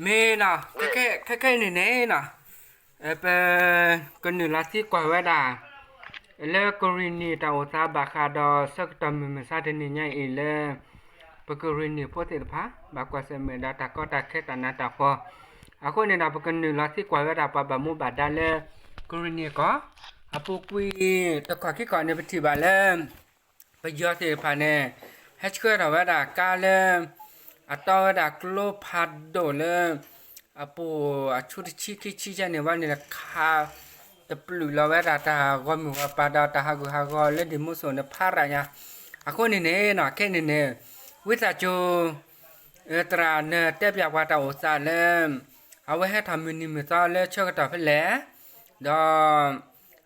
မ့ၢ်နီၤ, ခဲခဲအံၤန့ၣ်န့ၣ်နီၤ, ပကနုာ်လီၤသံကွၢ်ဝဲဒၣ် လၢကရံၣ်နံၣ်တၢ်အိၣ်သးဘၣ်ဃးဒီးဆၢကတီၢ်မုၢ်မဆါတနံၤညါအံၤလၢ ပကရံၣ်နံၣ်ဖိသ့ၣ်တဖၣ် ဘၣ်ကွၢ်ဆၢၣ်မဲာ်ဒီးတၢ်ကီတၢ်ခဲတၢ်နးတၢ်ဖှီၣ်. အဃိန့ၣ်ဒီး ပကနုာ်လီၤသံကွၢ်ဝဲဒၣ်ပှၤဘၣ်မူဘၣ်ဒါလၢကရံၣ်နံၣ်အကီၢ်, အပူၤကွံာ်တခီၣ်ခံခီၣ်န့ၣ် ပထံၣ်ဘၣ်လၢ ပယီၤသ့ၣ်တဖၣ်န့ၣ် ဟဲဆှၢထီၣ်ဝဲဒၣ်ကါလၢ အတီဝဲဒၣ်ကျိဖးဒိၣ်လၢ အပူၤအဆူတဆံခံဆံယဲၢ်န့ၣ်ဝဲန့ၣ် ခးတပျုာ်လီၤဝဲဒၣ်တၢ်ဂီၤမုၢ်ဂီၤပၤဒီးတၢ်ဟးဂူာ်ဟးဂီၤလၢဒံၣ်မိဆိန့ၣ်ဖးရၤညါ. အဃိန့ၣ်န့ၣ်နီၤ ခဲအံၤန့ၣ်န့ၣ် ဝံသးစူၤ သရၣ်နတဲပၠးပှၤတၢ်အိၣ်သးလၢ အဝဲဟဲထီၣ်မုၢ်နံၤမုၢ်သီလၢဆၢကတီၢ်ဖဲလဲၣ်, ဒီး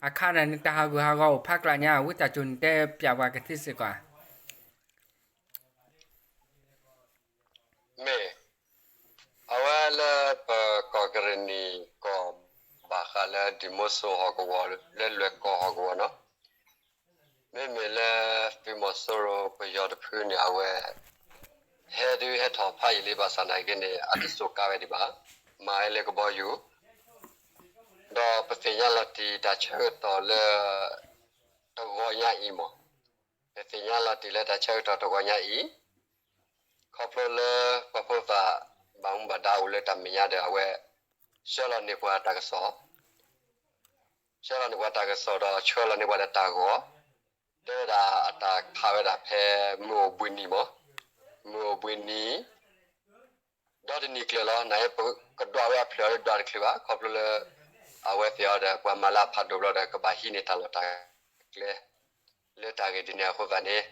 အခါဒၣ်န့ၣ် တၢ်ဟးဂူာ်ဟးဂီၤအိၣ်ဖးကျးညါ ဝံသးစူၤနတဲပၠးပှၤကသ့စ့ၢ်ကီး. မ့ၢ် အဝဲလၢပကီၢ်ကရံၣ်နံၣ်ကီၢ် ဘၣ်ဃးလၢဒံၣ်မိဆိဟီၣ်ကဝီၤ လၢလွဲၢ်ကီၢ်ဟီၣ်ကဝီၤနီၤ, မ့မ့ၢ်လၢသုးမီၤစိရိၤပယီၤတဖုန့ၣ် အဝဲ ဟဲဒုးဟဲထီၣ်ဖးယံာ်လံဘၣ်ဆၣ်နာ်က့န့ၣ် အတစိာ်ကါဝဲဒံးဘၣ်, မၤဝဲလၢကဘီယူၤ ဒီးပသ့ၣ်ညါလီၤတံၢ်တၢ်ဆၢကတီၢ်လၢ တဂီၤညါအံၤမး, ပသ့ၣ်ညါလီၤတံၢ်လၢတၢ်ဆၢကတီၢ်တဂီၤညါအံၤ, ခီဖျိလၢပှၤဖိသၣ် ဘၣ်မူဘၣ်ဒါအိၣ်လၢတၢ်မဲာ်ညါဒီး အဝဲ ဆှၢလီၤန့ၢ်ပှၤတၢ်ကစီၣ် ဆှၢလီၤန့ၢ်ပှၤတၢ်ကစီၣ်ဒီးဆှၢလီၤန့ၢ်ပှၤဒီးတၢ်ဂီၤ, တဲဝဲဒၣ်အတၢ်ခးဝဲဒၣ်ဖဲမုၢ်အိၣ်ဘှံးနံၤမး, မုၢ်အိၣ်ဘှံးနံၤ ဒီတနံၤကျၢၤလီၤ. နာ်က့ပကဒွးဝဲအဖျၢၣ်အီၤဒီးဒွးတချုးဘၣ်, ခီဖျိလၢ အဝဲသ့ၣ်အီၤဒီးပှၤမၤလၢအဖးဒိၣ်ဘျီဒီး ကဘၣ်ဟံးန့ၢ်တၢ်လီၢ်တၢ်ကျဲ လၢတၢ်ဂ့ၢ်ဒ်န့ၣ်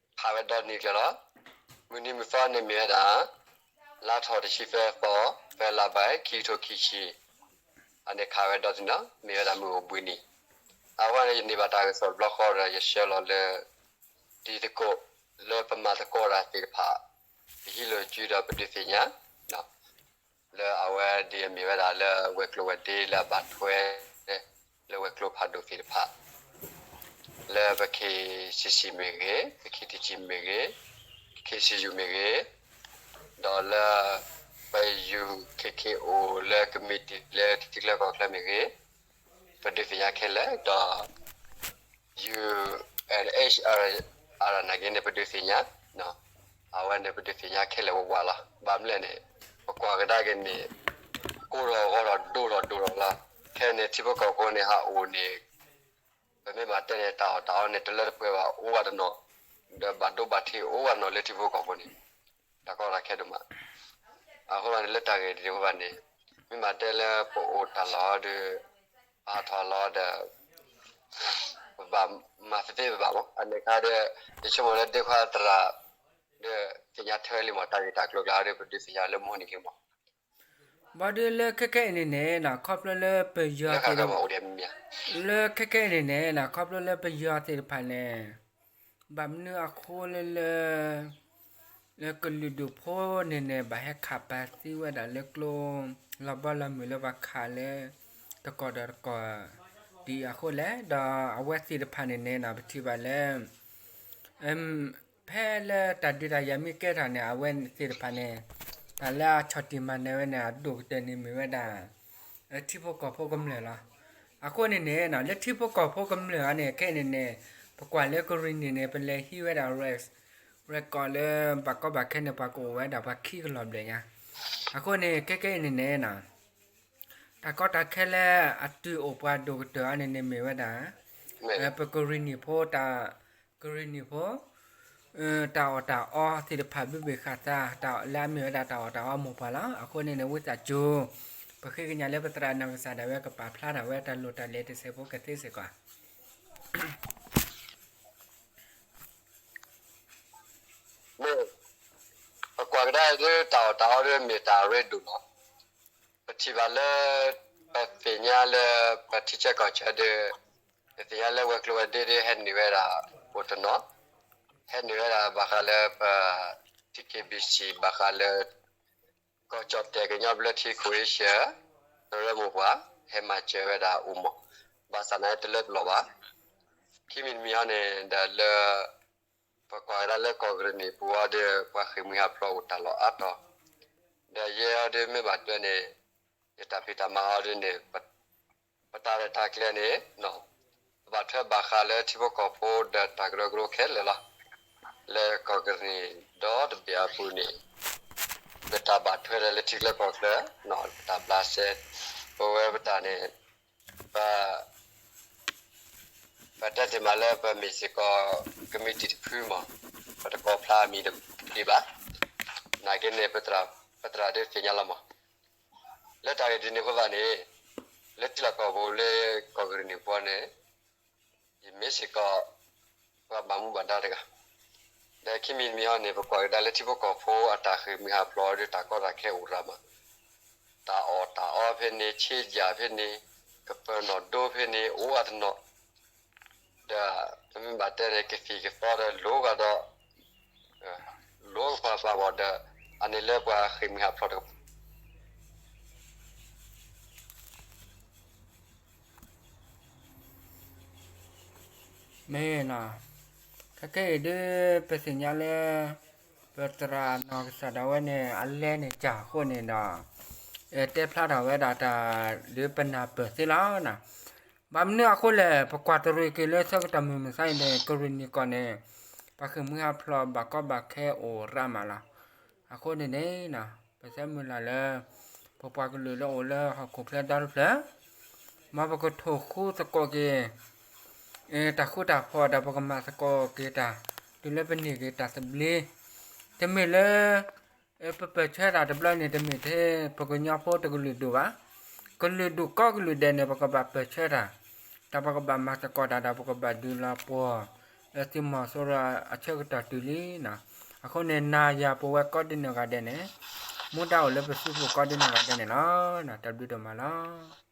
အဃိသတးန့ၣ် ခးဝဲဒီတနံၤကျၢၤလီၤ. မုၢ်နံၤမုၢ်သီန့ၣ်မ့ၢ်ဝဲဒၣ် လါထီၣ်တဆံသၢသီ ဖဲလါဘဲ ခံကထိခံဆံ အန့ၣ်ခးဝဲဒီတနံၤလီၤ, မ့ၢ်ဝဲဒၣ်မုၢ်အိၣ်ဘှံးနံၤ. အဝဲန့ၣ် ယန့ၢ်ဘၣ်တၢ်ကစီၣ်တဘျီဃီဒီး ယဆှၢလီၤလၢ တံၤသကိး လၢပမၤသကိးတၢ်သ့ၣ်တဖၣ် ပဟံးလိာ်စုဒီးပဒုးသ့ၣ်ညါ လၢအဝဲဒ်အမ့ၢ်ဝဲဒၣ်လၢဝဲၤကျိၤဝဲၤဒ့လၢအဘၣ်ထွဲ လၢဝဲၤကျိၤဖးဒိၣ်သ့ၣ်တဖၣ် လၢပ KCC မ့ၢ်ဂ့ၤ, ပ KTG မ့ၢ်ဂ့ၤ, KCU မ့ၢ်ဂ့ၤ, ဒီးလၢ ပ ယူၢ် KKO လၢကမံးတံာ်လၢထံချၢကီၢ်ချၢမ့ၢ်ဂ့ၤ, ပဒုးသ့ၣ်ညါခဲလၢာ်ဒီး ယူၢ် UNHCR နာ်က့န့ၣ် ပဒုးသ့ၣ်ညါ, အဝဲန့ၣ်ပဒုးသ့ၣ်ညါခဲလၢာ်ဝးဝးလီၤ. ဘၣ်မနုၤလဲၣ်န့ၣ် ပကွၢ်ကဒါက့ၤန့ၣ် ကိၢ်ထီၣ်ဂီၢ်ထီၣ်ဒိၣ်ထီၣ်ဒိၣ်ထီၣ်လီၤ. ခဲအံၤန့ၣ်ထံဖိကီၢ်ဖိန့ၣ်ဟးအိၣ်န့ၣ် ပမ့ၢ်ဘၣ်တဲန့ၣ် တၢ်အီၣ်တၢ်အီန့ၣ် တလၢတပှဲၤဘၣ် အိၣ်ဘၣ်တနီၤ, ဒီးဘၣ်ဒိဘၣ်ထံးအိၣ်ဘၣ်တနီၤလၢထံဖိကီၢ်ဖိန့ၣ် တၢ်ကီတၢ်ခဲဒိၣ်မး. အဃိသတးန့ၣ် လၢတၢ်ဂ့ၢ်ဒ်န့ၣ်အဃိသတးန့ၣ် မ့ၢ်မၤတဲလၢပအိၣ်တၢ်လီၢ်ဒီး ပဟးထီၣ်လီၤဒီး ပဘၣ်မၤသ့သ့ပဘၣ်မး အန့ၣ်ခါဒီး ယဆိကမိၣ်လၢဒ့ခွါသရၣ် ဒီးသ့ၣ်ညါထွဲလံမး တၢ်ဂ့ၢ်တၢ်ကျိၤကျါဒီး ပဒုးသ့ၣ်ညါလၢမိၢ်န့ၣ်လံမး. ဘၣ်ဒီးလၢခဲခဲအံၤန့ၣ်န့ၣ်နီၤ ခီဖျိလၢပယီၤသ့ၣ် လၢခဲခဲအံၤန့ၣ်န့ၣ်နီၤ ခီဖျိလၢပယီၤသ့ၣ်တဖၣ်န့ၣ် ဘၣ်မနုၤအဃိလၢလၢ လၢကလုာ်ဒူၣ်ဖိန့ၣ်န့ၣ် ဘၣ်ဟဲခးပာ်သံဝဲဒၣ်လၢကျိ လီၤဘီလီၤမုၢ်လၢပှၤခးလၢ တကီၢ်ဒီးတကီၢ် ဒ်အဃိလဲၣ် ဒီးအဝဲသ့ၣ်တဖၣ်န့ၣ်န့ၣ်နီၤ ပထံၣ်ဘၣ်လၢ ဖဲလၢတၢ်ဒုးတၢ်ယၤမ့ၢ်ကဲထီၣ်န့ၣ် အဝဲသ့ၣ်တဖၣ်န့ၣ် တၢ်လၢအဆီၣ်တံၢ်မၤနၢၤဝဲန့ၣ် အဒိၣ်ကတၢၢ်န့ၣ်မ့ၢ်ဝဲဒၣ် ထံဖိကီၢ်ဖိကမျၢၢ်လီၤ. အဃိန့ၣ်န့ၣ်နီၤ လၢထံဖိကီၢ်ဖိကမျၢၢ်အံၤန့ၣ် ခဲအံၤန့ၣ်န့ၣ် ပကွၢ်လၢကရံၣ်နံၣ်န့ၣ် ပလဲၤဟံးဝဲဒၣ် record လၢဘၣ်ကီဘၣ်ခဲန့ၣ် ပှၤကအိၣ်ဝဲဒၣ်ပှၤခံကလီၢ်ဘျဲၣ်ညါ. အဃိန့ၣ် ခဲခဲအံၤန့ၣ်န့ၣ်နီၤ တၢ်ကီတၢ်ခဲလၢအတုၤအိၣ်ပှၤဒိၣ်ကတၢၢ်အံၤန့ၣ်န့ၣ်မ့ၢ်ဝဲဒၣ် ပကရံၣ်နံၣ်ဖိတၢ် ကရံၣ်နံၣ်ဖိ တၢ်အီၣ်တၢ်အီသ့ၣ်တဖၣ်ဘုဘ့ၣ်ဃာ်သး တၢ်လၢအမ့ၢ်ဝဲဒၣ်တၢ်အီၣ်တၢ်အီမိၢ်ပှၢ်လီၤ. အဃိန့ၣ်န့ၣ် ဝံသးစူၤ ပဃ့ကညးလၢပသရၣ်နီၢ်ကစၢ်ဒၣ်ဝဲကပာ်ဖျါထီၣ်ဝဲတၢ်လိၣ်တၢ်လဲၤတစဲးဖိကသ့စ့ၢ်ကီး မ့ၢ် ပကွၢ်ကဒါဒ်တၢ်အီၣ်တၢ်အီဒ်မ့ၢ်တၢ်ရ့ဒိၣ်လီၤ. ပထံၣ်ဘၣ်လၢ ပသ့ၣ်ညါလၢ ပထံဆၢကီၢ်ဆၢဒီး ပသ့ၣ်ညါလၢဝဲၤကျိၤဝဲၤဒ့ဒီးဟဲနုာ်ဝဲဒၣ်အိၣ်တနီၤ, ဟဲနုာ်ဝဲဒၣ်ဘၣ်ဃးလၢပ TKBC ဘၣ်ဃးလၢ ကီၢ်ကၠီၣ်တဲၣ်ကညီဘျၢထံခိၣ်အ့ရှၢၣ် ကရၢမိၢ်ပှၢ် ဟဲမၤစၢၤဝဲဒၣ်အိၣ်မး, ဘၣ်ဆၣ်နာ်တလၢတလီၢ်ဘၣ်. ခံမံၤတမံၤဟီန့ၣ်ဒီးလၢ ပကွၢ်ကဒါလၢကီၢ်ကရံၣ်နံၣ်ပူၤအီၤဒီး ပှၤဃ့ၢ်မှံဟးဖျိးအိၣ်တၢ်လီၢ်အါတီၤ, ဒီးယဲအီၤဒ်မ့ၢ်ဘၣ်တဲန့ၣ် ယတၢ်ဖံးတၢ်မၤအီၤဒ်န့ၣ် ပတၢ်ရဲၣ်တၢ်ကျဲၤန့ၣ် ပဘၣ်ထွဲဘၣ်ဃးလၢထံဖိကီၢ်ဖိဒီးတၢ်ကရၢကရိခဲလၢာ်လီၤ. လၢကီၢ်ကရ့ၣ်နံၤဒီတဘ့ၣ်အပူၤန့ၣ် ပတၢ်ဘၣ်ထွဲဒီးလၢထံချၢကီၢ်ချၢ ပတၢ်ဘျးစဲ ပဝဲပတၢ်န့ၣ် ပ ပတဲတ့ၢ်မးလၢပမ့ၢ်စ့ၢ်ကီး ကမံးတံာ်တဖုမး ပတကိးဖျါအမံၤတက့ၢ်ဘၣ်. နာ်က့န့ၣ် ပသရၣ်ဒုးသ့ၣ်ညါလီၤမး. လၢတၢ်ဂ့ၢ်ဒ်န့ၣ်အဃိသတးန့ၣ် လၢထံလီၢ်ကီၢ်ပူၤလၢကီၢ်ကရ့ၣ်နံၤပူၤန့ၣ် ယမ့ၢ်စ့ၢ်ကီး ပှၤဘၣ်မူဘၣ်ဒါတဂၤ ဒီးခံမံၤတမံၤအံၤန့ၣ် ပကွၢ်ကဒါလၢထံဖိကီၢ်ဖိအတၢ်ဃ့ၢ်မှံဟးဖျိးဒီးတၢ်ကီတၢ်ခဲအိၣ်ရၤမး, တၢ်အီၣ်တၢ်အီဖဲန့ၣ် ဆ့ယၣ်ဖဲန့ၣ်, ကပၢၤနီၣ်ဒိဖဲန့ၣ် အိၣ်အတနီၤ, ဒီးပမ့ၢ်ဘၣ်တဲန့ၣ် ကသံၣ်ကသီဒီးလိၤဂၤဒီး လိၤကပၤပၤဘၣ်ဒီး အန့ၣ်လၢပှၤဃ့ၢ်မှံဟးဖျိးတကပၤ မ့ၢ်နီၤ, ခဲကနံၣ်အံၤဒ်ပသ့ၣ်ညါလၢ ပသရၣ်နီၢ်ကစၢ်ဒၣ်ဝဲန့ၣ် အလဲန့ၣ်စၢ်အဃိန့ၣ်ဒီး တဲဖျါထီၣ်ဝဲဒၣ်တၢ်လၢပနၢ်ပၢၢ်သ့လီၤ. ဘၣ်မနုၤအဃိလဲၣ် ပကွၢ်တရံးက့ၤလၢဆၢကတီၢ်မုၢ်မဆါအံၤန့ၣ် ကရ့ၣ်နံၤကီၢ်န့ၣ် ပှၤဃ့ၢ်မှံဟးဖျိးဘၣ်ကီဘၣ်ခဲအိၣ်ရၤမးလီၤ. အဃိန့ၣ်န့ၣ် ပဆၢမုၢ်လၢ်လၢ ပပှၤကလုာ်လၢအိၣ်လၢဟီၣ်ခိၣ်ချၢဒီတဖျၢၣ် မ်ပကထိၣ်ဃူသကိးက့ၤ တၢ်ဃူတၢ်ဖိးဒီး ပကမၤသကိးက့ၤတၢ် တုၤလၢပန့ၢ်က့ၤတၢ်သဘျ့, တမ့ၢ်လၢ ပပၢၢ်ဆၢတၢ်တဘျီန့ၣ် တမ့ၢ်ထဲပကညီဖိတကလုာ်ဒူၣ်ဘၣ်. ကလုာ်ဒူၣ်ကိးကလုာ်ဒဲးန့ၣ် ပကဘၣ်ပၢၢ်ဆၢတၢ်, ဒီးပကဘၣ်မၤသကိးတၢ်ဒီး ပကဘၣ်ဒုးလီၤပှီၢ် လၢသုးမီၤစိရိၤအဆၢကတီၢ်တုၤလံနီၤ. အဃိန့ၣ် နၤယၤပဝဲကိးဒံနီၢ်ဂၤဒဲးန့ၣ် မူဒါအိၣ်လၢပစုပူၤကိးဒံနီၢ်ဂၤဒဲးန့ၣ်လီၤ. တၢ်ဘျုးဒိၣ်မးလီၤ.